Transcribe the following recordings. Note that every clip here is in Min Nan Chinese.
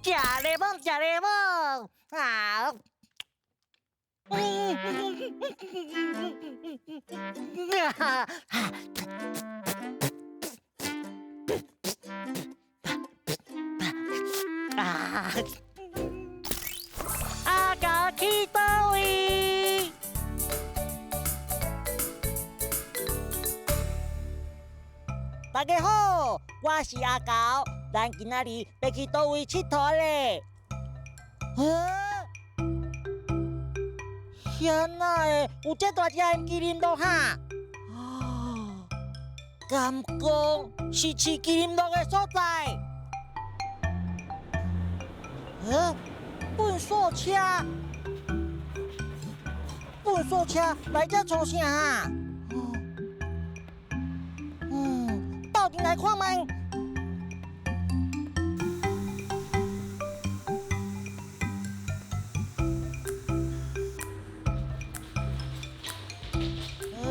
食咧無，食咧無，啊！啊！阿狗去佗位？大家好，我是阿狗，咱今仔日欲去佗位𨑨迌咧？啊！遐哪會有這大隻的麒麟鹿哈？啊！敢講是飼麒麟鹿的所在？嗯？糞掃車？糞掃車來這創啥啊？嗯，鬥陣來看覓。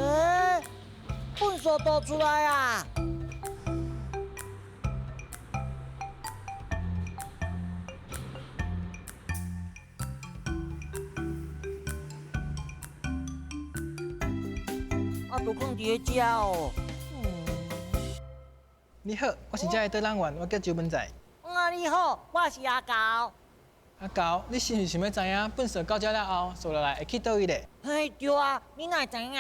欸，糞掃倒出來啊！啊，都囥佇咧遮哦。你好，我是這的導覽員，我叫周文仔。啊，你好，我是阿狗。阿狗，你是毋是想欲知影糞掃到這了後，掃落來會去佗位咧？嘿，對啊，你哪會知影？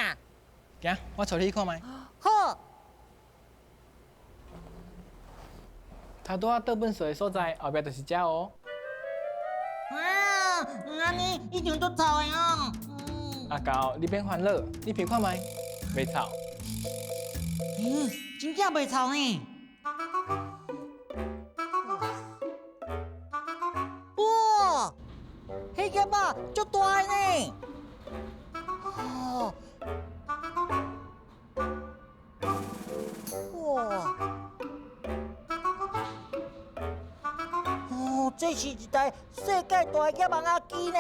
行，我帶你去看覓。好。頭拄仔倒糞掃的所在，後壁就是這哦。啊，按呢一定足臭的哦。阿狗，你免煩惱，你聞看覓，袂臭。嗯，真正袂臭呢。哇，彼粒仔足大的呢！哦，哇，哦，這是一台世界大的夾網仔機呢！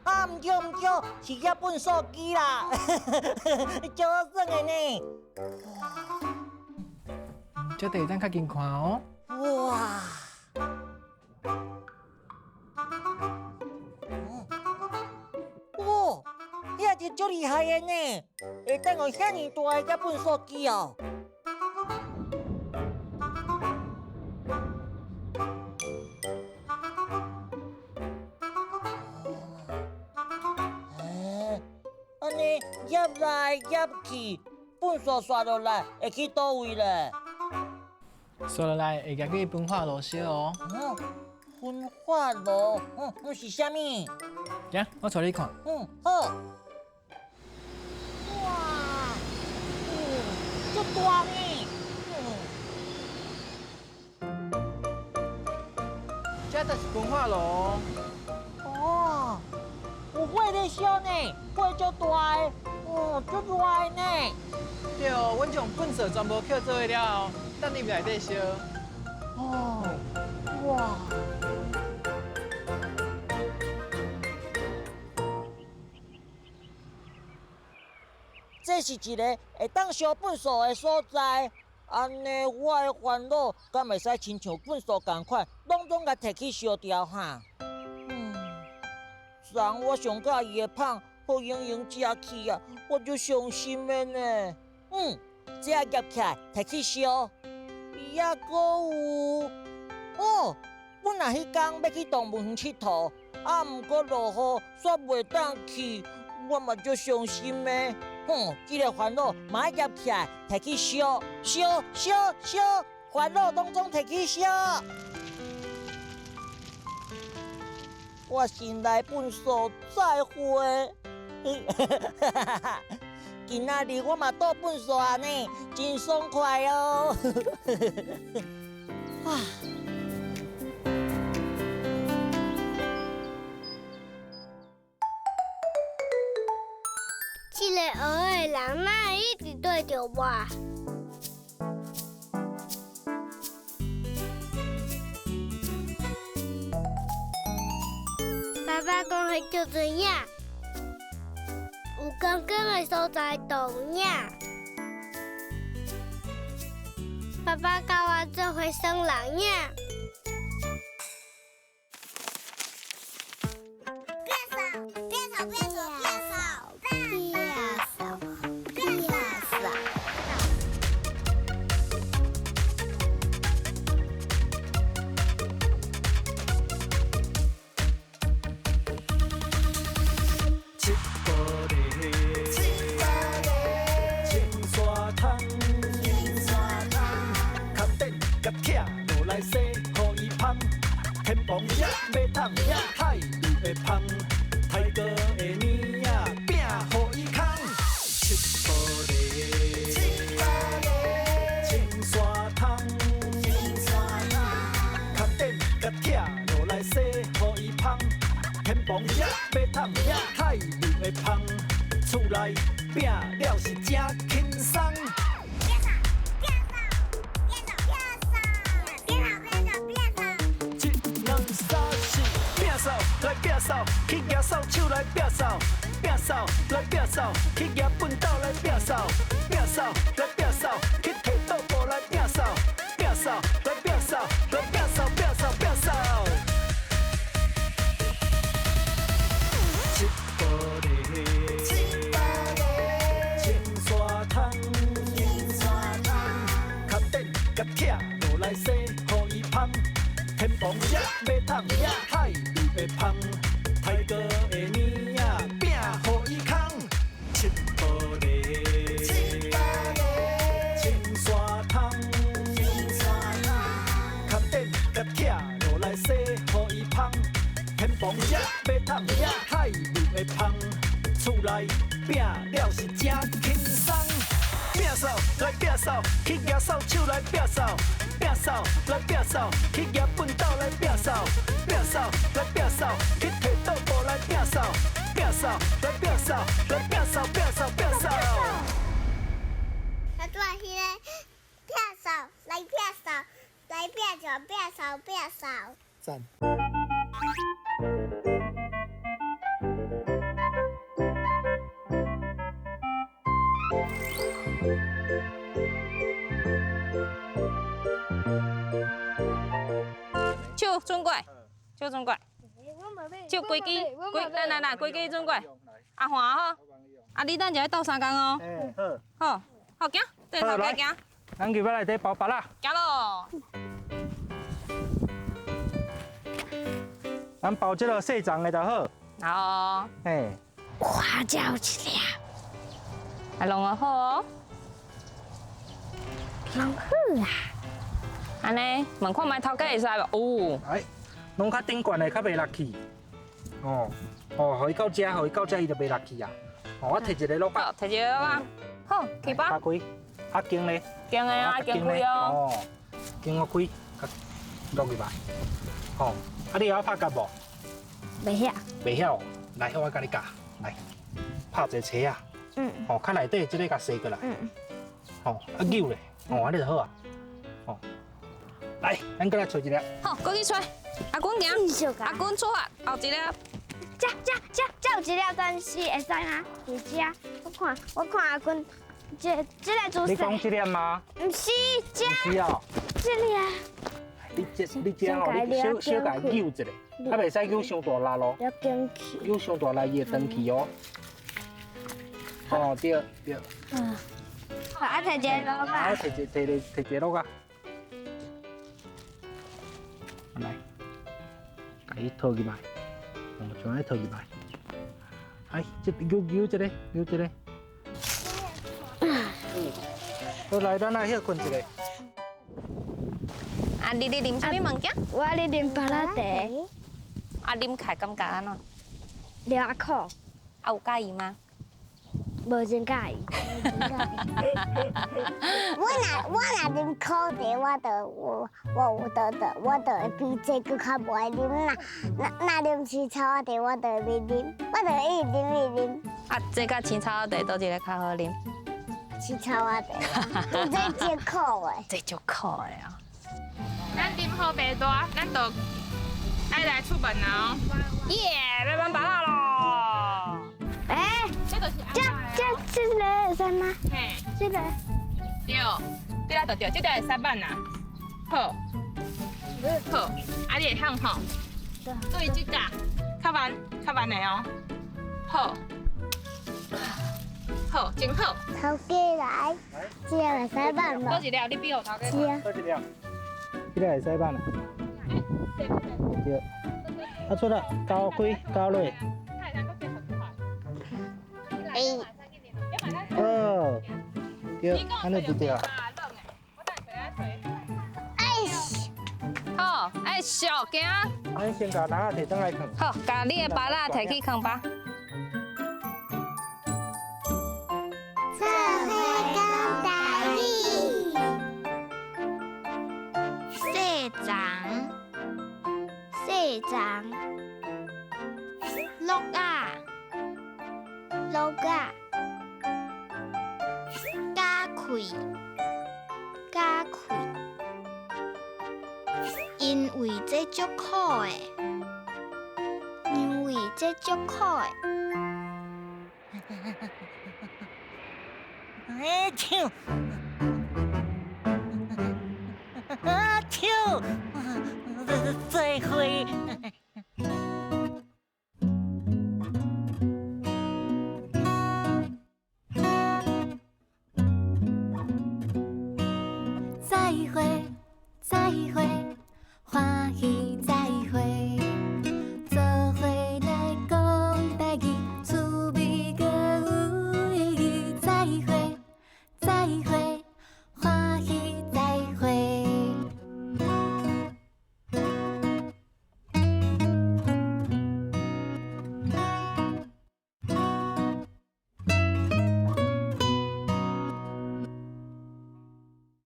啊，毋對毋對，是夾糞掃機啦，足好耍的呢！這地咱較近看哦。哇！哇，遐就足厲害的呢，會當用遐爾大的夾糞掃機哦。欸，按呢夾來夾去，糞掃煞落來會去佗位咧？煞落來會夾去焚化爐燒哦。嗯，焚化爐，嗯，是啥物？行，我帶你看。嗯，好。哇，足大呢。這就是焚化爐。哦，有火咧燒呢，火足大的，哦，足熱的呢。對哦，阮將糞掃全部捡做伙了後，等入內底燒。哦，哇！這是一个會當燒糞掃的所在。按呢，我的煩惱敢會使親像糞掃仝款，攏總共提去燒掉哈？嗯，昨我上佮意的麭，予英英食去啊，我足傷心的呢。嗯，這个夾起來提去燒。伊猶閣有，哦，本來彼工欲去動物園𨑨迌，啊，毋過落雨，煞袂當去，我嘛足傷心的。哼，這个煩惱嘛愛夾起來提去燒，燒燒燒，煩惱攏總提去燒。我心內糞掃再會。今仔日我嘛倒糞掃啊呢，真爽快哦！啊！這个黑的人哪會一直對著我？爸爸讲彼叫做影，有光光的所在就有影。爸爸教我做伙耍人影。变扫，变扫，变扫，变扫，变扫，变扫。七宝里，七宝里，青山通，青山通，空顶甲拆落来洗，予伊芳。天蓬也欲桶，海又会芳，泰国的年仔饼予伊空。七宝里，七宝里，青山通，青山通，空顶甲拆落来洗，予伊芳。天蓬也欲桶，海又会芳，厝内拼了是真轻松。变扫，变扫，变扫，变扫，变扫，变扫，一、两、三、四，摒扫来摒扫，去举扫帚来摒扫，摒扫来摒扫，去举畚斗来摒扫，摒扫来摒扫，去提桌布来摒扫，摒扫来摒扫，来摒扫摒扫摒扫。七宝里，七宝里，青山通，青山通，空顶共拆落来洗，予伊芳。天蓬也欲桶，海又会芳，泰国的年仔饼予伊空。七宝里，七宝里，青山通，青山通，空顶共拆落来洗，予伊芳。天蓬也欲桶，海又会芳，厝内拼了是真轻松。摒扫来摒扫，去举扫帚来摒扫，摒扫来摒扫，去举畚斗来摒扫，摒扫来摒扫，去提桌布来摒扫，摒扫来摒扫，来摒扫摒扫摒扫。他做彼个摒扫来摒扫，来摒扫摒扫摒扫。赞。手转过来，手转过来，手规支，规来来来，规支转过来。阿华吼，啊你等下斗相共哦。好。好，好行，对头家行。咱今摆来底包芭乐。行咯。咱包这个细长的就好。好。嘿。哇，这有一粒。来弄个好哦。弄好啊。按呢，问看觅头家会使无？哦。哎，弄较顶悬的较袂落去。哦，哦，予伊到遮，予伊到遮，伊就袂落去啊。哦，我提一个落来。好，提一个落来。好，去吧。打开，啊，紧咧。紧的啊，紧开哦。哦，紧我开，落去吧。哦，啊，你会晓拍结无？袂晓。袂晓，来，我共你教。来，拍一个车仔。哦，较内底这个共踅过来。哦，啊扭咧，哦，按呢就好啊。哦，来，咱阁来揣一粒。好，阁去揣。阿君行，阿君出发，后一粒。这这这这有一粒，但是会使吗？伫遮，我看，我看阿君，这这个姿势。你讲这粒吗？毋是，这。毋是哦。这粒。你这你这吼，你小小共扭一下，啊，袂使扭伤大力咯。要紧去。扭伤大力，伊会断去哦。哦，对对。嗯。好，啊，提一个落啊。啊，提一提个提一个落啊。来，共伊套入来，哦，就按呢套入来。哎，这扭扭这个，扭这个。好，来，咱来歇睏一下。啊，你咧啉啥物物件？我咧啉芭乐茶。啊，啉起来感觉按怎？凉苦。啊，有佮意吗？无真佮意。我若我若啉苦茶，我就我我有得得，我就会比这阁较无爱啉。若若若啉青草仔茶，我就会欲啉，我就会一直啉一直啉。啊，这佮青草仔茶佗一个较好啉？青草仔茶，这真苦的。这足苦的啊！咱啉好袂大，咱就愛來出門啊！耶，欲挽芭樂囉！欸，這就是這這個會使嗎？嘿，這個。對，對啦，就對，這個會使挽啊。好，好，啊你會曉吼？對，這個較慢，較慢的哦。好，好，真好。頭家來，這個會使挽無？佗一粒，你比予頭家。是啊。佗一粒，這個會使挽啊。對，啊出來，交開，交落。欸。哦，對，按呢就對啊。哎。好，愛惜行。咱先共籃仔提轉來囥。好，共你的芭樂提去囥吧。做伙講台語。細欉，細欉，鹿仔，鹿仔，咬開，咬開，因為這足苦的，因為這足苦的。哎，唱，啊唱，再會。再會，再會。